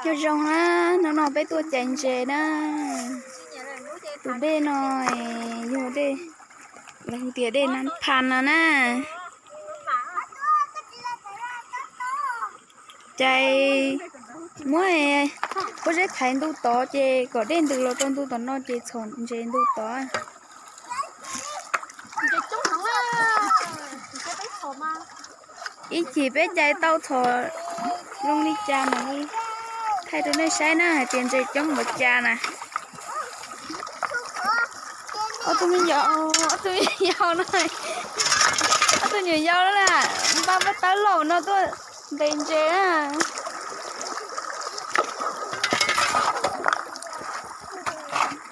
Nyob zoo na, hnub no peb tuaj cais ntses na. Tus dej no yog dej, lawv hu tias dej Nab Phas no na. Cais muab pob zeb thaiv ntu tod ces kom dej ntws los rau ntu tom no ces txhom ntses ntu tod. Ib chim peb cais tau txhom zoo li cas mas thaij rau nej saib na hais tias ntses coob npaum cas na. Ob tug me nyuam, ob tug me nyuam yau no, ob tug nyuam yau na, npaj pob tawb laum no tuaj ntes ntses na.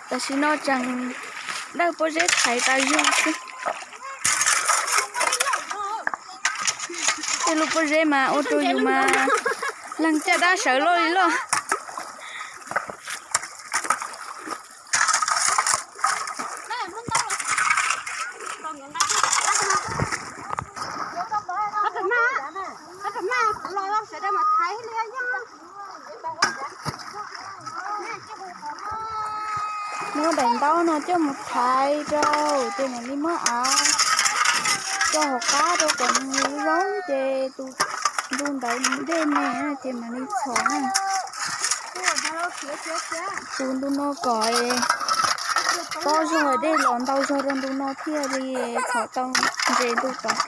Tam sim no tseem dawj pob zeb thaiv tas zog xwb. Tej lub pob zeb mas ua rau yus mas leeg caj dab sawv loj li loj. Muab daim ntaub no coj mus thaiv rau ces mam li muab av rau hauv qab rau kom nws zoo ces tus ntu ntawd dej me ces mam li txhom na. Tus ntu no kom pob zog dej los ntau zog rau ntu no thiaj li txhom tau ntses ntu tod.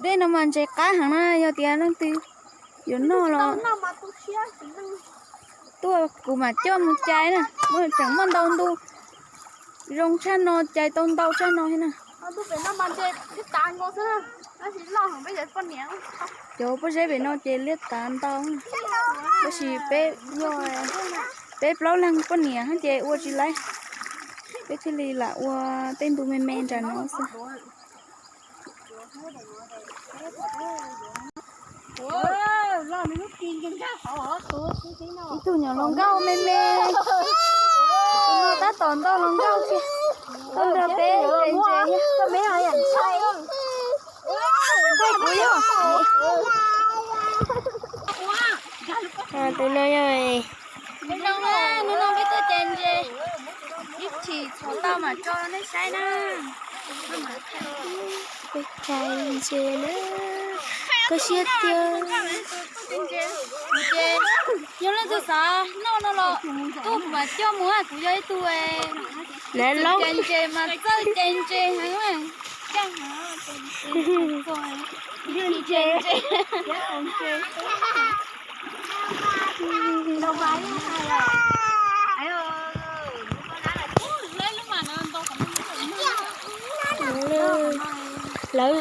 Dej no mas ntses qab heev na, yog tias leej twg yuav noj los tuaj kuv mam coj mus cais na, tseem muaj ntau ntu zoo tshaj no cais tau ntau tshaj no thiab na. Cov pob zeb pem no ces liab tav ntau, tab sis peb yog peb plaub leeg poj niam ces ua tsis laib, peb thiaj li lam ua tej ntu me me nram no xwb. Ib tug nyuam hluas nkauj me me, tus no tab tom ntau hluas nkauj thiab, tuaj nrog peb cais ntses thiab. Kuv yog tus no yog zoo na, hnub no peb tuaj cais ntses, ib chim txhom tau mam tso nej saib na. Peb cais ntses na, koj siab tiag. Yog leej twg xav noj no los tuaj kuv mam coj mus, kuv yog ib tug cais ntses mas txawj cais ntses heev. Lawv,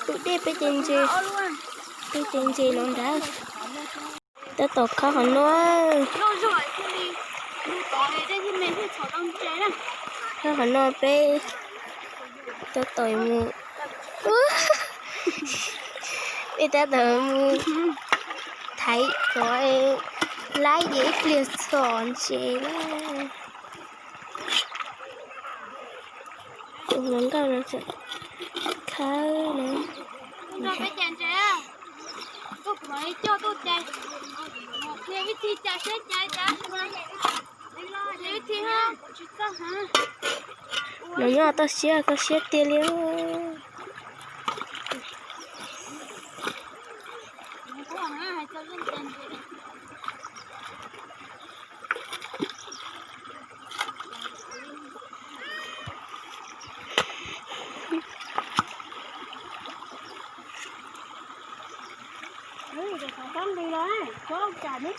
tus dej peb cais ntses, peb cais ntses no nrad. Tab tom khob qhov no, khob qhov no peb tab tom mus, peb tab tom mus thaiv cov laib ces ib pliag txhom ntses na. Tus hluas nkauj no tseem khawb na. Nws nyob toj siab, koj siab tiag li.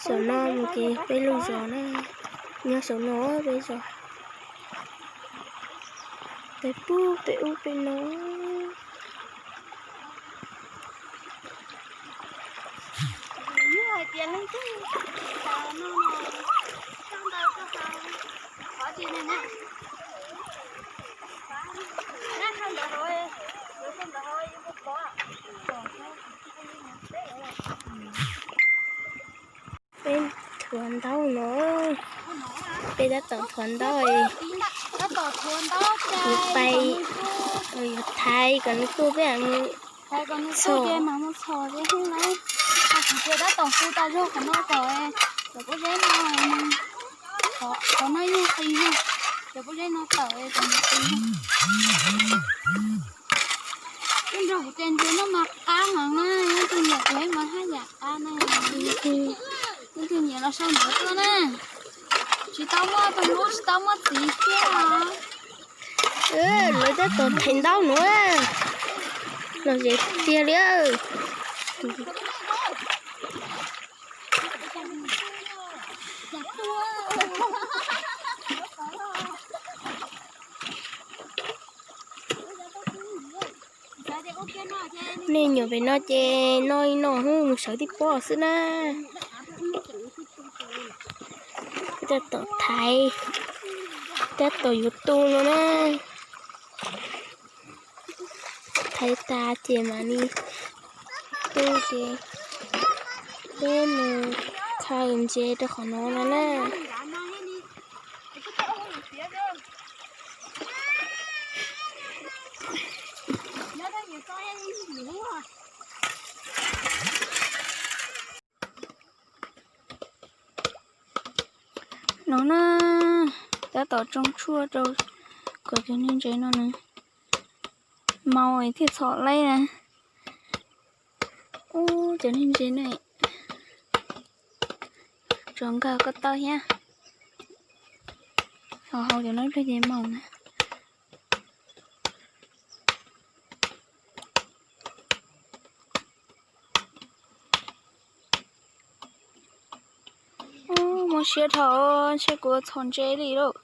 Saum no mus ces peb lub zos na, nyob saum no peb zos, peb pub peb ub peb no. Peb thuav Ntaub no, peb tab tom thuav ntaub, yuav pais, yuav thaiv kom nws tuaj peb txhom. Tab tom hu tas zog qhov no kom cov pob zeb no, qhov no yeej qis, cov pob zeb no tawm kom nws qis. Nrog kuv tes ntsuag no mas qab heev na, leej twg nyiam kuv mas haj yam qab na. Leej twg nyiam los sau ntawv tuaj na. Tsis tau muaj tus hlub tsis tau muaj txiv thiab. Lawv tab tom thaiv ntaub nuav, lom zem tiag li. Nej nyuam pem no ces noj ib noj mus sawv tib pob xwb na. Tab tom thaiv, tab tom yuav tu no na. Thaiv tas ces mam li tu ces peb mus txhawm ntses rau qhov no no na. No na, tab tom tsoo tshuaj rau kom cov niag ntses no nws mau thiaj txhom laib na. Ub, cov niag ntses no tsuas nkag ko taw thiab, ho hau cov no ib pliag ces maum na. Ub, muaj siab dhau, ntshe kuv txhom ntses li lauj.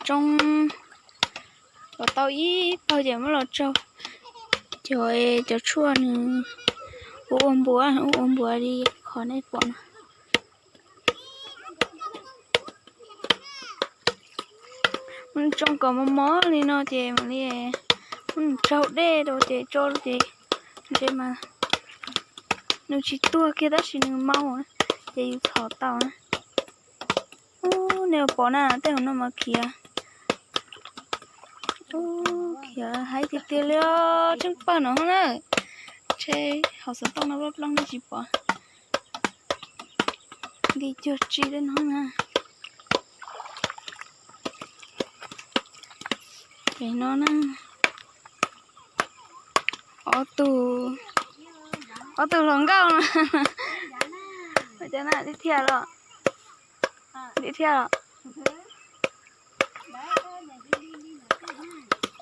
Tsoo kom tau ib pawg ces muab los tsaug. Cov, cov tshuaj nws ua ua npuav, ua ua npuav li qhov nej pom no. Muab tsoo kom mos mos li no ces mam li muab tsaug dej rau ces tso ces ntses mas nws tsis tuag kiag tab sis nws mau ces yus txhom tau na. Ub, nej pom na, tej hauv no mas khiav, khiav haib tiag tiag li, tsheej pawg no na. Ntshe hauv xov tooj no plooj plooj nej tsis pom. Nti cuag tsi tej no na. Ces no na, ob tug, ob tug hluas nkauj no, ua cas na, tib thiaj los, tib thiaj los.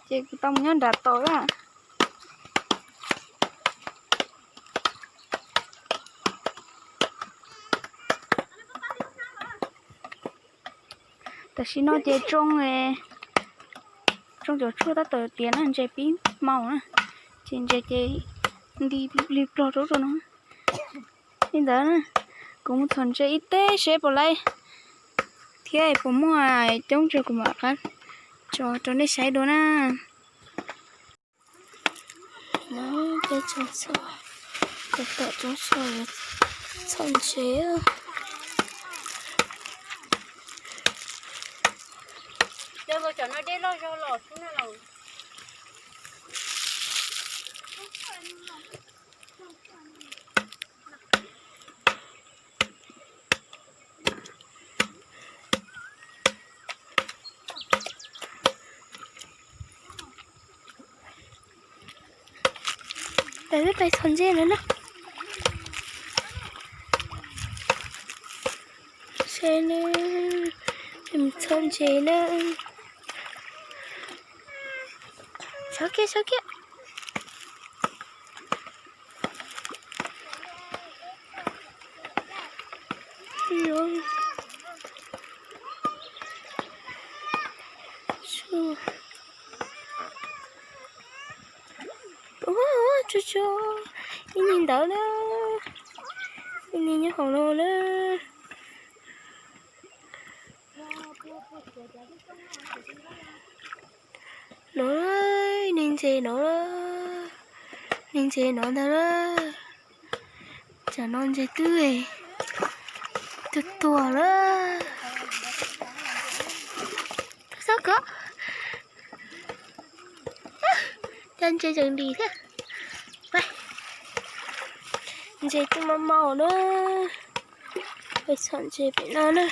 Ces kuv tau mus nyob nram tod lawm. Tam sim no ces tsoo, tsoo cov tshuaj tab tom tiav na, ntses pib maum na, ces ntses ces nti plig plog rau rau no. Li ntawd na, kuv mus txhom ntses ib teg seb puas laib thiab puas muaj coob tsawg kuv mam rov qab tso rau nej saib dua na. Peb tsoo txhua, tab tom tsoo txhua, txhom ntses. Peb pais txhom ntses lawm na. Seb na, peb mus txhom ntses na. Sawv kiag, sawv kiag. Ua, tsuag tsuag, ib niag ntawd na, ib niag nyob hauv no na. No, niag ntses no, niag ntses no ntag na. Tsam no ntses twb tuag tuag lawm. Xob kov. Cov ntses tseem dim thiab. Ntses twb mos mos na. Peb txhom ntses pem no na.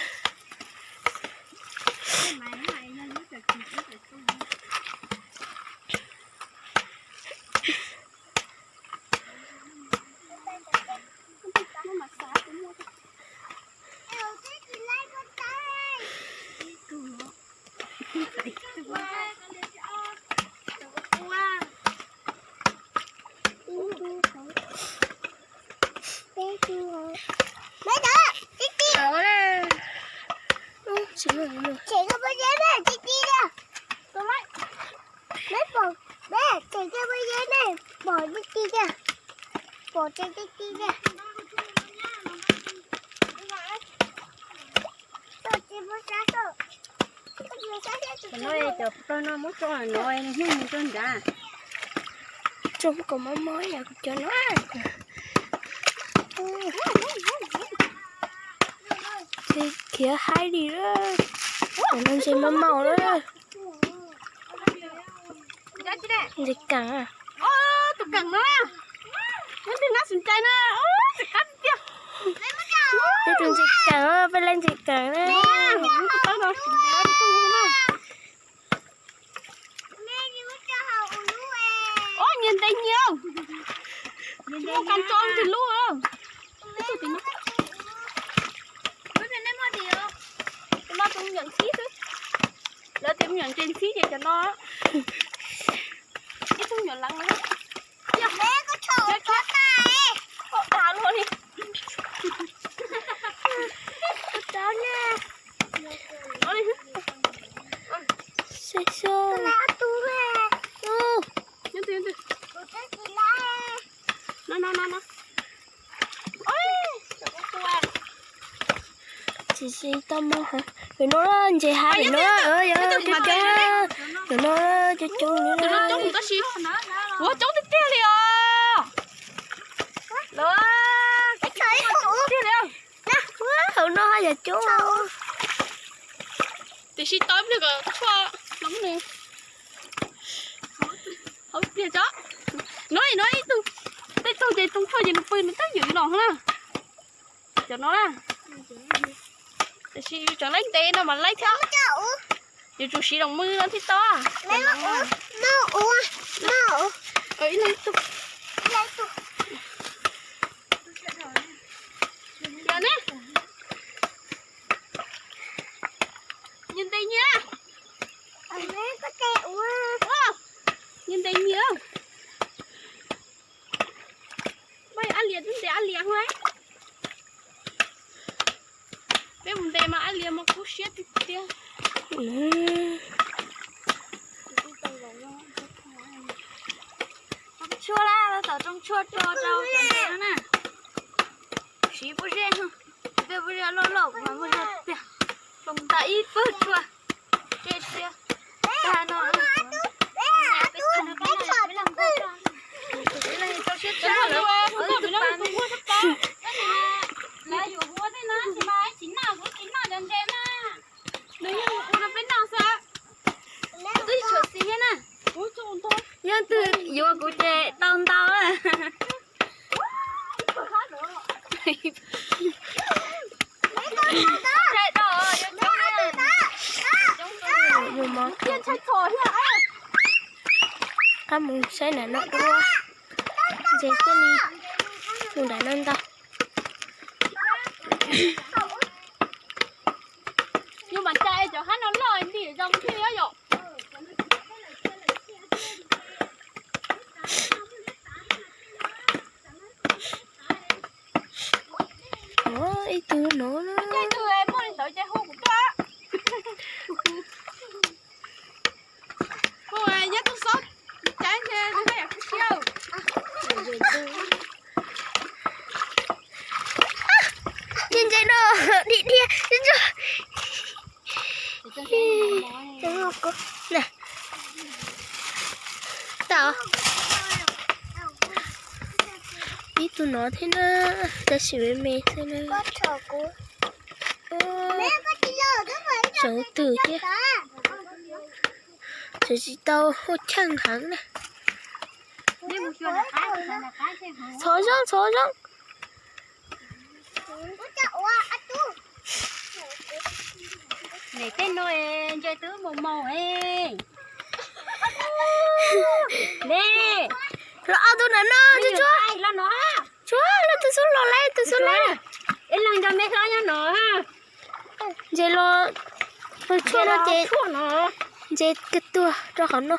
Cov no cov pawg no muab tso no, hnub mus tso nrad. Tso kom mob mob yam kuv cov no. Khiav haib li lawm. Cov no ntses mos mos lawm. Ntses keem. Tus keem no, muab tus nab xum cai na, tus qab tiag. Peb tus ntses keem, peb lab ntses keem na. Nyias ntes nyias, tsis muaj kas tso ntsis lub. Tus no tus me nyuam ntxhib xwb. Lawv tias me nyuam ntses ntxhib ces cov no ib tug me nyuam leev lawm. Yog, koj tshov tas luaj li. Koj tshov na. Xyov xyov. No no no no. Tsis tsis tau muaj. Pem no ntses haib pem no, yog coob coob, pem no coob coob. Ua coob tiag tiag li os. Lawv tiag li. Hauv no haj yam coob. Tiam sis tau ib pliag kom tshuaj no nws hauv tiag tso. No no ib tug, tej tug ces tsoo tshuaj ces nws pw nws twb ywm los na. Cov no na. Tiam sis yus tseem laib ntev no mas laib thiab. Yus tsum siv los mws no thiaj tau. Yog ne. Nyias ntes nyias. Nyias ntes nyias. Pab yog ab lias twb ntes ab lias hos. Peb mus ntes mas ab lias mas kub siab tiag tiag. Tsoo tshuaj lawm, tau tsoo tshuaj rau cov ntses no na. Siv pob zeb, pob zeb loj loj kuv mas muaj zog tiag. Tsoo ntau ib pawg tshuaj. Tag no. Lawv yuav hu tej no, tsis mas tsis noj kuv tsis noj cov ntses na. Nws yeej hu rau peb noj xwb. Twb tshua xis thiab na. Yog twg yuav kuv ces tau ntau. Qab mus saib nram no dua, ntses thiaj li mus nram no ntau. Yus mam cais cov hab no loj ntim zoo thiab yom. Ib tug no na. Hu nyob tus xob caiv ntshe haj yam kub siab. Ntses ntses no dhia dhia. Na, tau ib tug no thiab na, tab sis me me xwb na. Tsaus twm thiab, tseem tsis tau haj cheej heev na. Txhob zoo, txhob zoo. Niam tej no ntse twb mus mus e. Ne, los ob tug na no, tsuag tsuag, los no, tsuag, los tus xub los lawm, tus xub lawm. Ib leeg nco me hlob nyob no. Ntses los, los tshuaj no ces ntses kawg tuag rau qhov no.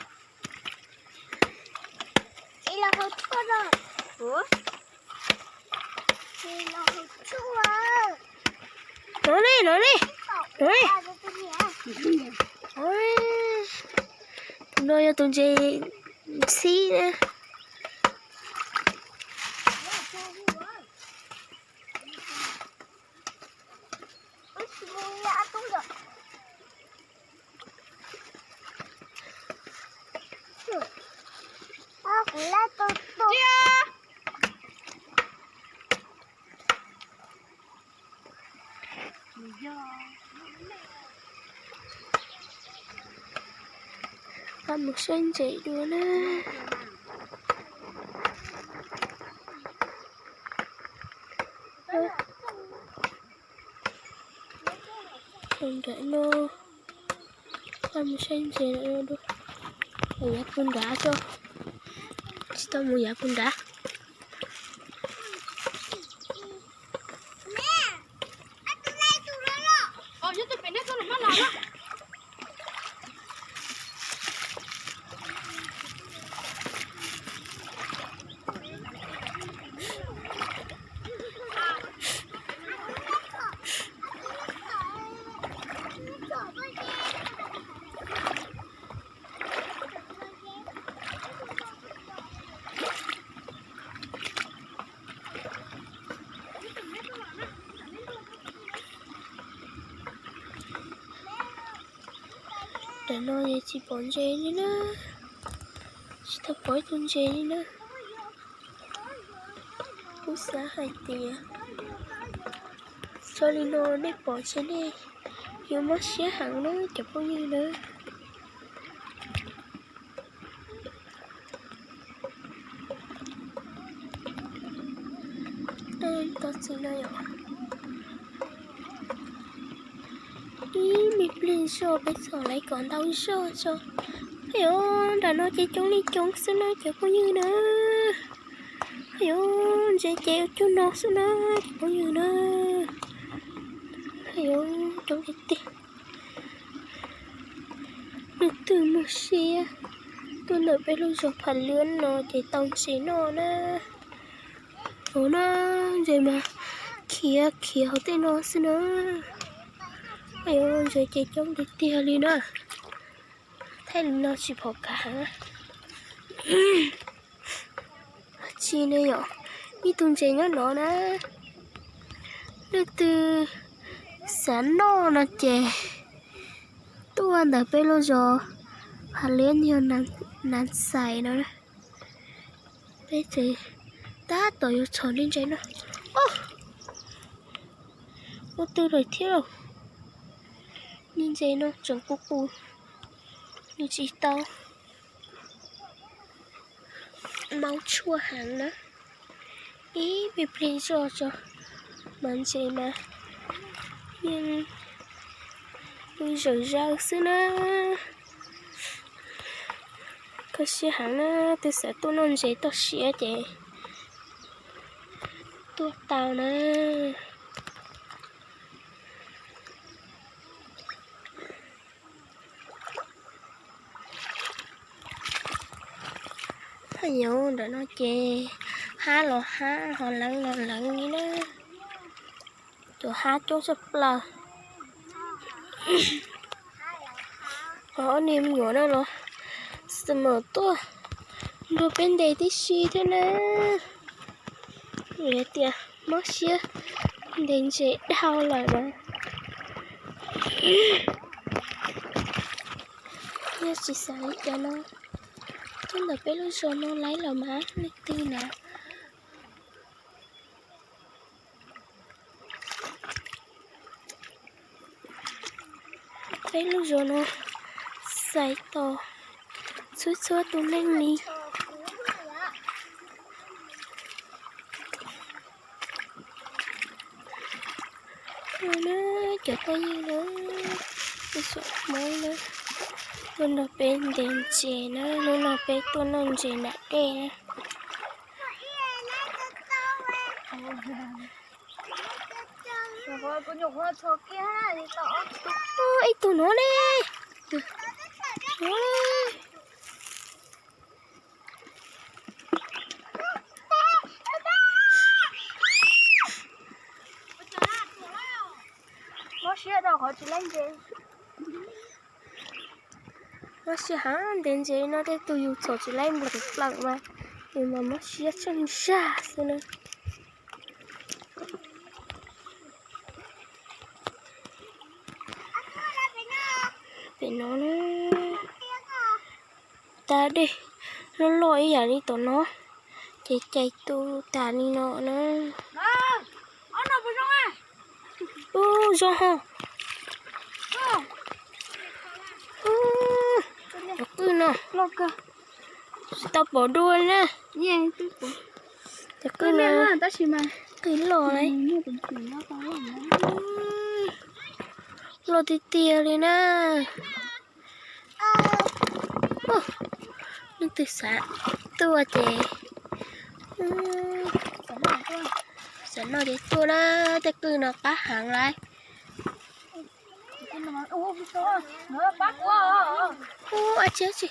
No ne, no ne, no ne. Tus no yog tus ntses ntxhib na. Pab mus saib ntses dua na. Nram no, pab mus saib ntses nram no dua. Yav puag nrad tso, tsis tau mus yav puag nrad. Tam no yeej tsis pom ntses li na, tsis tau pom ib tug ntses li na. Kuv xav hais tias tso li no nej pom ces nej yuav mob siab heev na cov phooj ywg na. Tau txiv no yom. Ib me pliag zog peb txhom lawv kom ntau zog tso. Yog nram no ces coob li coob xwb na cov phooj ywg na. Yog ntses ces ua cuag no xwb na cov phooj ywg na. Yog coob tiag tiag. Leej twg muaj siab tuaj ntawm peb lub zos Phav Liab no ces tau ntses noj na. Ov na, ntses mas khiav khiav hauv tej no xwb na. Yog ntses ces coob tiag tiag li na. Thaij li no tsis pom kav heev. Tsis ne yom, ib tug ntses nyob no na. Leej twg xav noj no ces tuaj ntawm peb lub zos Phav Liab yog Nas Xais no. Peb ces tab tom yuav txhom niag ntses no. Ua twg lawm thiab lauj? Niag ntses no tseem qus qus, nws tsis tau maub tshuaj heev na. Ib me pliag zog tso mas ntses mas yeej zawm zaws xwb na. Kho siab heev na, twb xav tuaj noj ntses toj siab ces tuaj tau na. Yog ntawm no ces hab los hab, ho leev los leev li na. Cov hab coob tshaj plaws. Ho ob niag me nyuam no los xwb mas tuaj nrog peb ntes tib si thiab na. Vim hais tias mob siab ntes ntses dhau lawm na. Yog tsis xav li cas no, tuaj ntawm peb lub zos no laib los mas leej twg na. Peb lub zos no xaiv tos txhua txhua tus neeg li. Cov phooj ywg na, tus xom Hmoob na, tuaj nrog peb ntes ntses na, hnub no peb tuaj noj ntses nram dej na. Ib tug no ne. Mob siab rau qhov tsis laib ntses. Mob siab heev, ntes ntses no tej tug yus txhom tsis laib npua tus plaws mas yus mas mob siab tsheej zaj xwb na. Pem no na, tag dej loj loj ib yam li tom no, ces cais tu tas li no na. Ub, zoo ho. Cov qwj no tsis tau pom dua na. Cov qwj no qwj loj lawm. Loj tiag tiag li na. Leej twg xav tuaj ces, xav noj ces tuaj na, tej qwj no qab heev lawm. Ub, dab tsi, dab tsi.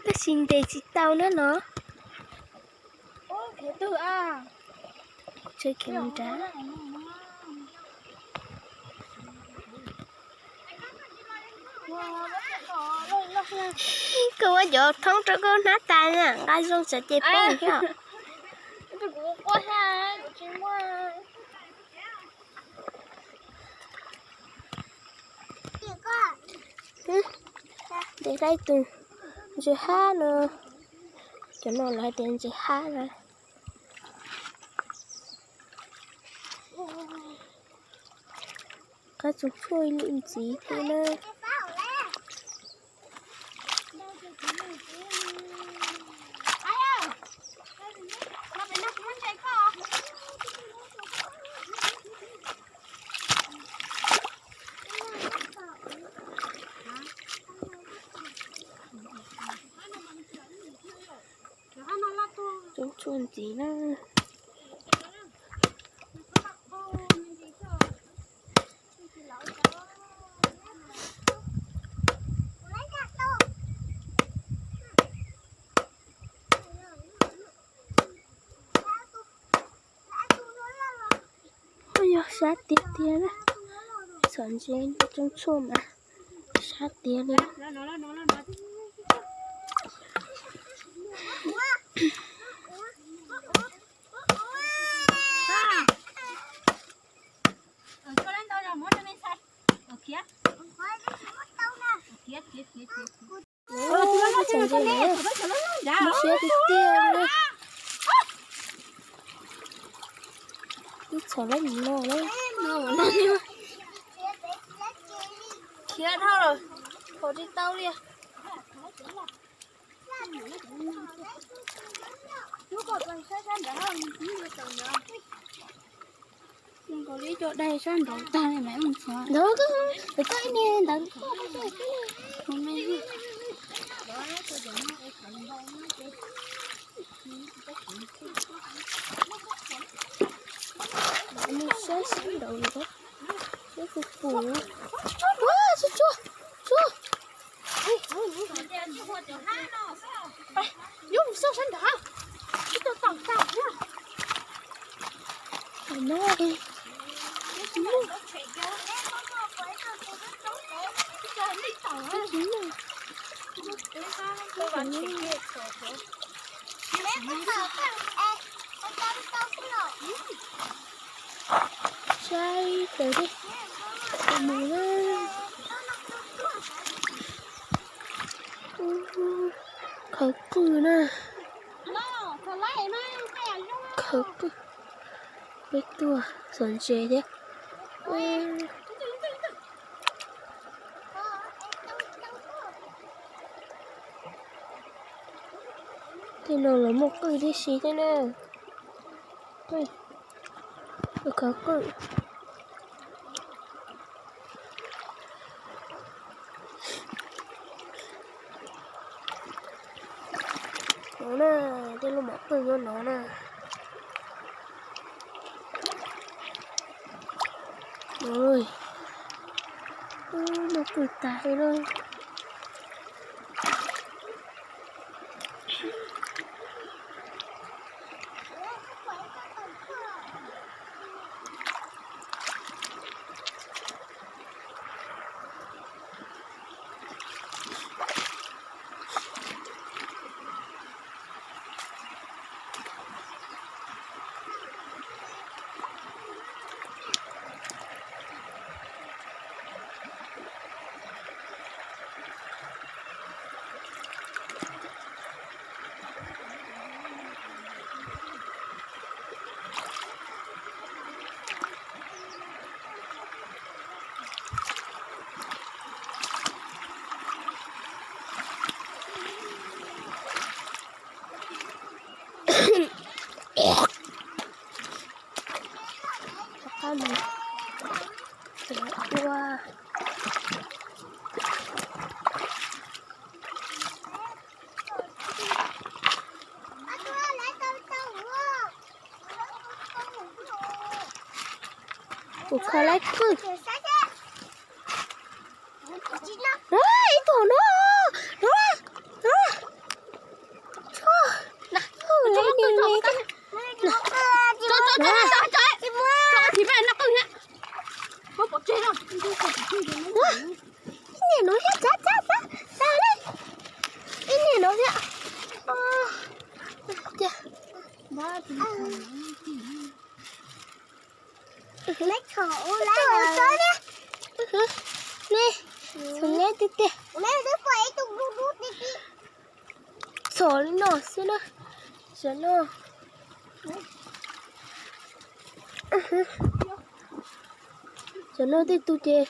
Tab sis ntes tsis tau na no. Tsev khiav mus nrad. Koj muab cov thoob rau koj hnab tas na, nqa zoo tsam ces poob thiab. Ntes tau ib tug ntses hab no, cov no lawv hais tias ntses hab na. Qab tsoos tshuaj ib lwm ntxiv thiab na. Tshuaj ntxiv na. Yog sab tiag tiag na, txhom ntses tsoob tshuaj mas sab tiag li. Txhom ntses na, mob siab tiag tiag li. Ib txhom lawm nim no na. Khiav dhau lawm, thom tsis tau li. Nkaus li cov dai sab nraud tag li mas mus txhom. Ntawd, ntawd, ntawd, ntawd. Mus saib sab nraud, saib puas pom. Ua, tsuag tsuag, tsuag. Saib raws li, mus na. Khawv qwj na. Khawv qwj. Peb tuaj xom ntses thiab. Tej no los muaj qwj tib si thiab na. Khawv qwj. No na, tej lub mom qwj nyob no na. Ui, muaj qwj tas li lawm. Rov qab mus ua. Kuv khaws laib qwj. Ib tug no, no, no. Ib niam no thiab, txav, txav, txav, txav li. Ib niam no thiab. Tiag. Txhob, txhob thiab. Ni, txhob nyab tiag tiag. Txhob li no xwb na. Cov no, cov no tej tus ces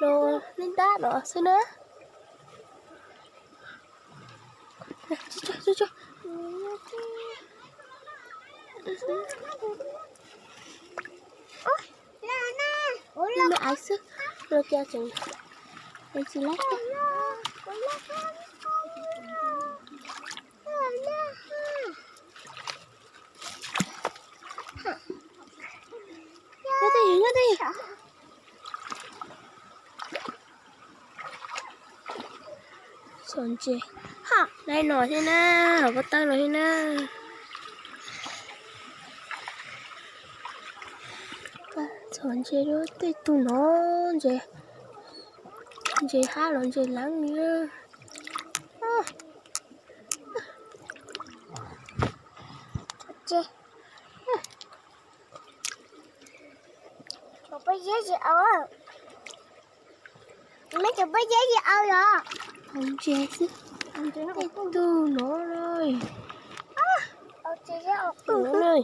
los neb ntab no xwb na. Ib lub aiv xwb, los cas tseem tsis laib. Nyob twj ywm, nyob twj ywm. Txhob ntse, laib no thiab na, hauv pob tawb no thiab na. Txhob ntse, tej tug no ntse, ntse hab los ntse leeb li. Cov pob zeb tsis au. Meb cov pob zeb tsis au los? Au ntses xwb. Tej tug no lawm. Au ntses xwb, au tug no lawm.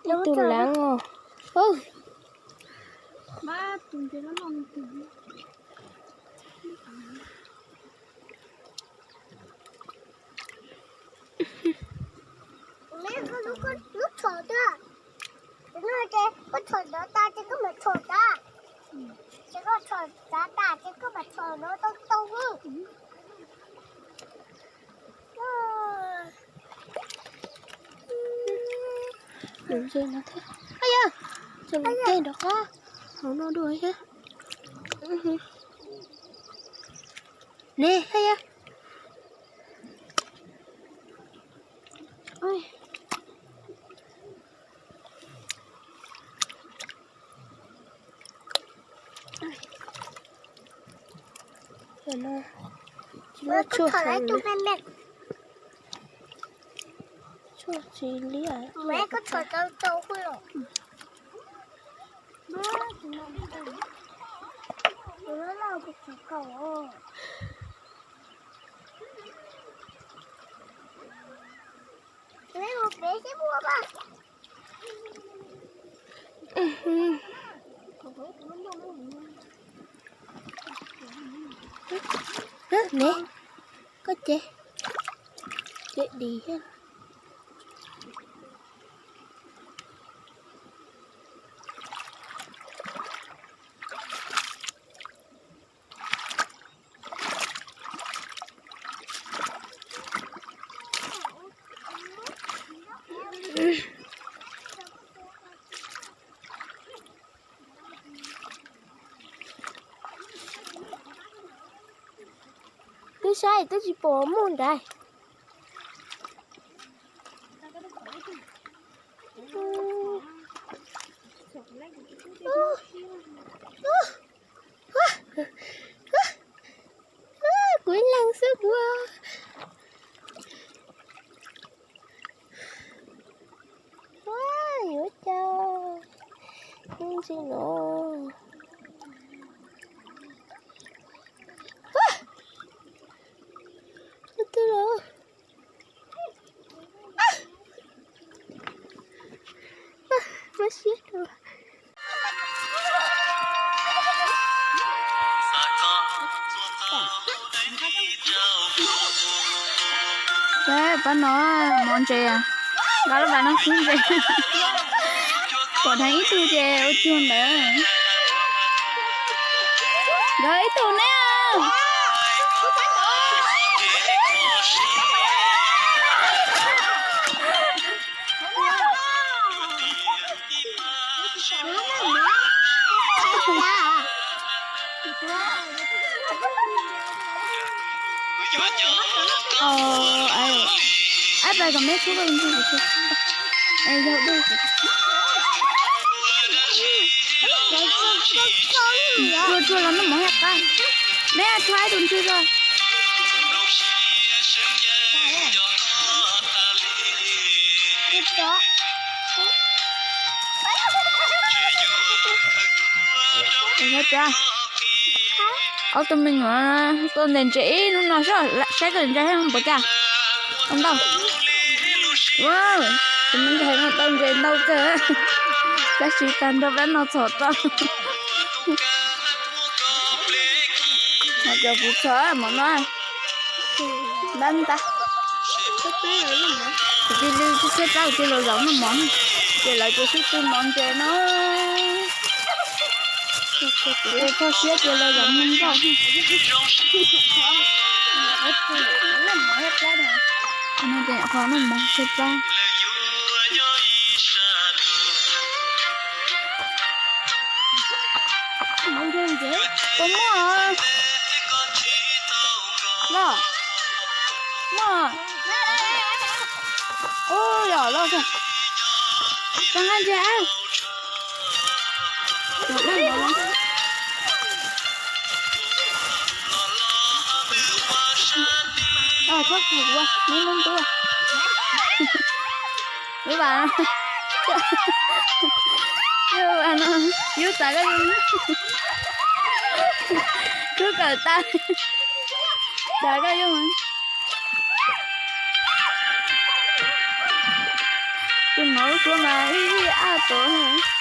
Tej tug leeb os. Lub tshom tiag. Koj tshom ntawd tas ces koj mam tshom tas. Ces koj tshom tsav tas ces koj mam tshom no tau tau. Nws ntse no thiab. Haj yam, tseem tej nrov qab hauv no dua thiab. Ne, haj yam. Tsis muaj tshuaj, tshuaj tsis liab. Ne, koj ces, ces dim thiab. Twb saib twb tsis pom muaj nrad. Kuv ib leeg xwb kuv. Yuav cas ntsis no. Twb los. Mab siab rau. Pab no mov ntses, nqa lub vas no xwb ntses. Pom dheev ib tug ces ua cuag ntawd. Nkawd ib tug ne. Ab pais kom meb tub, yog dub. Tsuag tsuag los noj mov thiaj qab. Meb tsuag ib tug ntswg tso. Ob tug me nyuam tuaj ntes ntses ib hnub no saib koj ntshai thiab puas cas. Ua ntau. Tus me ntxhais no tau ntses ntau kawg, tab sis tag nrho pab no txhom tau. Cov kuv txhom mov no, npab npab. Kuv cia li tshaib plab kuv cia li los zaum noj mov, ces lawv ces sib tw mov ntses no. Kuv txog siab ces los zaum noj nroj. Qhov noj mov tshaib plab. Puas muaj? Loj. Muaj. Ub, loj loj kawg. Koj nqa ntses. Koj kuv ua neb lub ntuj. Lub vas, lub vas no yub txav koj yub, kub kawm tas, txav koj yub. Tus mov lub suab mas ib ab tuav.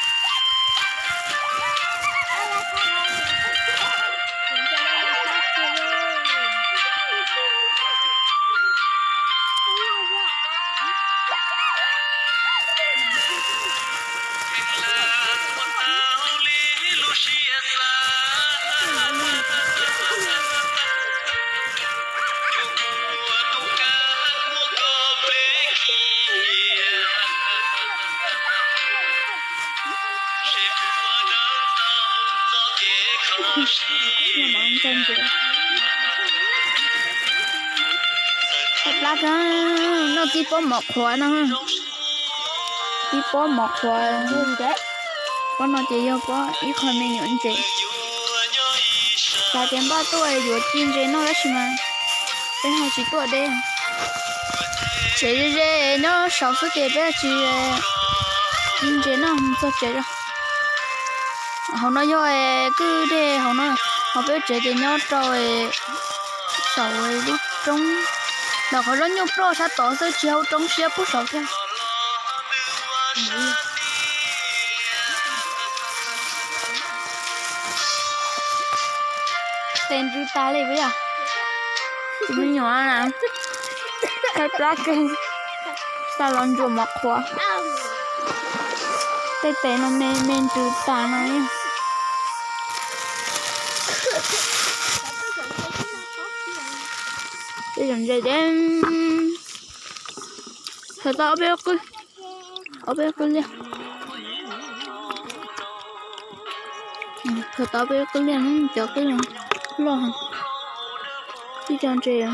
Plab kawg, noj Ib pob mov qhuav no, ib pob mov qhuav, pob no ces yog pob ib qho me nyuam ntses. Xav tias npaj tuaj yuav ci ntses noj tab sis mas peb ho tsis tuaj deb. Tsev ze ze nyob saud xwb ces peb tsis ci ntses noj mus txog tsev os. Hauv no yog kwj deg hauv no, ho peb tsev ces nyob rau saum lub roob. Ntawm qhov zaub nyuj ploj sab tod xwb tsis hauv roob siab pub saud thiab. Tes ntsws tas li puas yog? Tus me nyuam na, khaib plab kawg, xa los ntsuas mov qhuav. Tej tes no me me ntsws tas no. Tej zaum ntses deb, khaws tau ob peb qwj, ob peb qwj liaj. Khaws tau ob peb qwj liaj, cov qwj loj heev. Ib co ntses,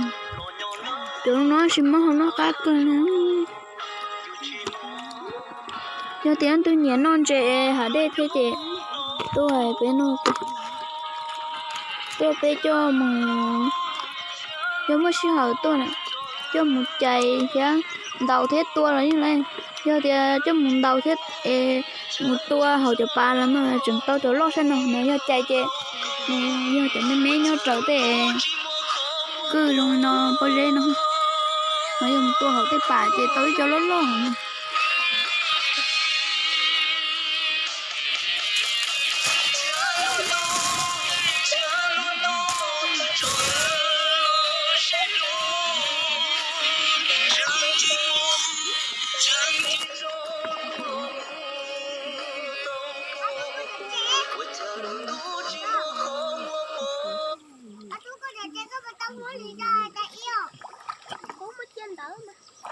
cov no tsis muaj hauv noj qab kawg na. Yog tias leej twg nyiam noj ntses hav dej thiab ces tuaj peb noj, tuaj peb coj mus, yog muaj sij hawm tuaj na, coj mus cais thiab, ntaus thiab tua los yeej lawm. Yog tias coj mus ntaus thiab es mus tua hauv cov pas los no tseem tau cov loj sab no, nws yog cais ces nws yog cov me me nyob raws tej kwj zoo no pob zeb no, ho yog mus tua hauv tej pas ces tau ib co loj loj.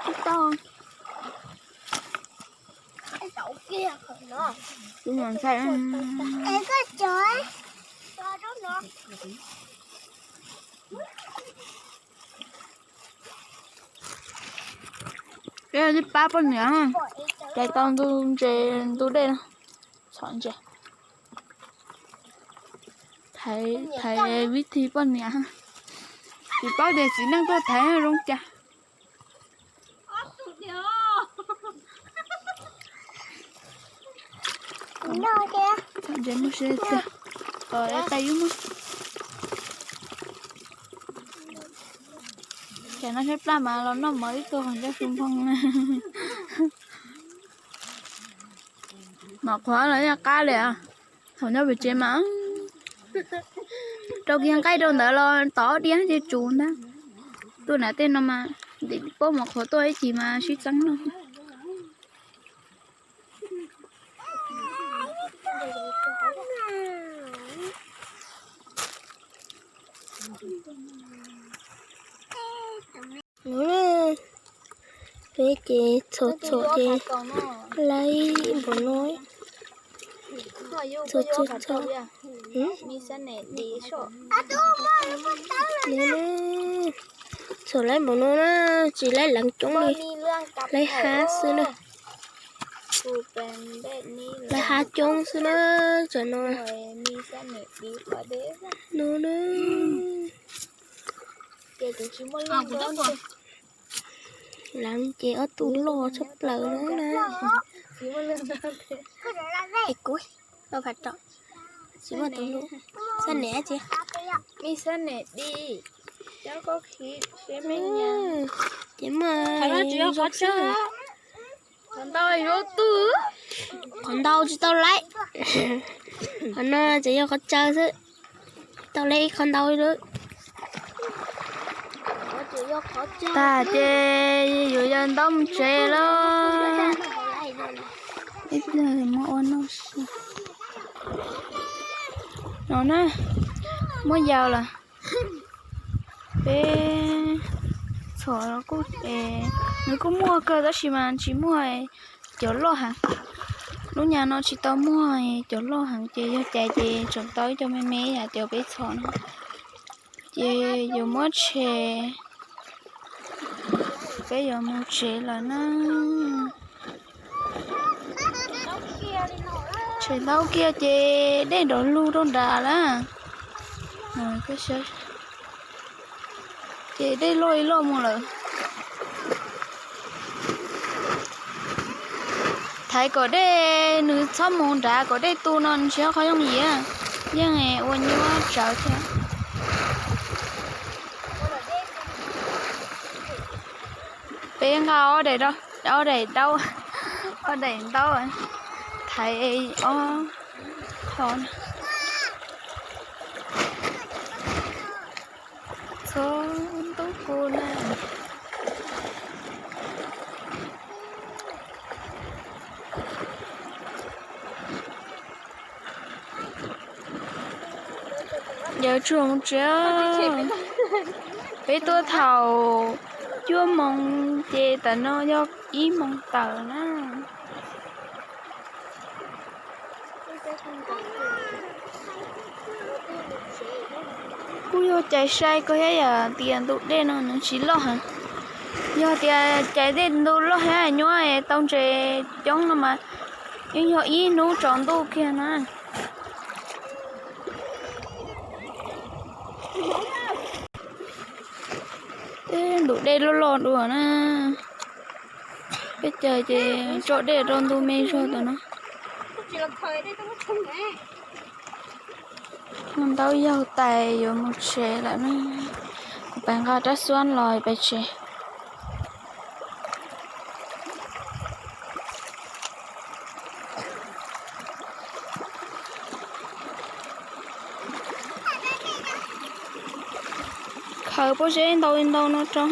Tsis tau. Tus nyuam ntxhais. Peb li pab poj niam, cais tau ntu ntses ntu dej no, txhom ntses. Thaiv, thaiv vib thi poj niam. Tsis paub tias txiv neej tuaj thaiv zoo cas. Txhom ntses muaj siab tiag. Tais ub muab. Ces no saib plab mas los noj mov ib tug qhov ncauj su nphoo na. Mov qhuav los yeej qab li. Thaum nyob pem tsev mas rau kiag nqaij rau ntawd los tov diab ces tsum ntag. Tuaj nram tej no mas ntim pob mov qhuav tuaj ib chim mas sib txeeb no. Peb ces txhom txhom ces laib npaum no. Txhom txhom txhom. Txhom laib npaum no na, tsis laib leev coob li, laib hab xwb na. Laib hab coob xwb na, tam no. No na. Leev ces ob tug loj tshaj plaws na. Es kuv, tsis muaj tus hlub. Xab niam ces, ces muaj qhov ntau tsis tau laib. Qhov no ces yog qhov tsaw xwb, tau laib ib qho ntau lawm. Tag ces yuav yaws ntaub mus tsev lawm. Ib pliag muab ua noj. No na, muab yaws lawm. Peb txhom kuj, nws kuj muaj kawg tab sis mas tsis muaj cov loj heev. Lub nyam no tsis tau muaj cov loj heev ces yog cais ces tseem tau ib co me me yam cov peb txhom no. Ces yuav muab tshem, Peb yuav mus tsev lawm na. Tsev ntaub kiag ces dej nrov lug rau nrad lawm. Ces dej loj ib loj mus lawm. Thaiv kom dej nws txhob mus nrad kom dej tu no nws tsis yog qhov yooj yim, yeej ua nyuaj tsawv thiab. Peb nqa ob daim, ob daim ntaub, ob daim ntaub thaiv ob qho. Txhob ntub kuv na. Yawg tsuas mus tsev. Peb tuaj thaum cuaj moos ces tam no yog ib moos tawm na. Kuj yog cais sai kawg thiab yom, tias ntu dej no nws tsis loj heev. Yog tias cais dej ntu loj thiab nyuaj tau ntses coob no mas yeej yog ib hnub tsaus ntuj kiag na. Twb ntu dej loj loj dua na. Peb caug ces tso dej rau ntu me zog tam no. Muaj ntaub yaug tais yuav mus tsev lawm na. Kuv pais nqa rab xuab los pais tsev. Khaws pob zeb ntau li ntau no rau.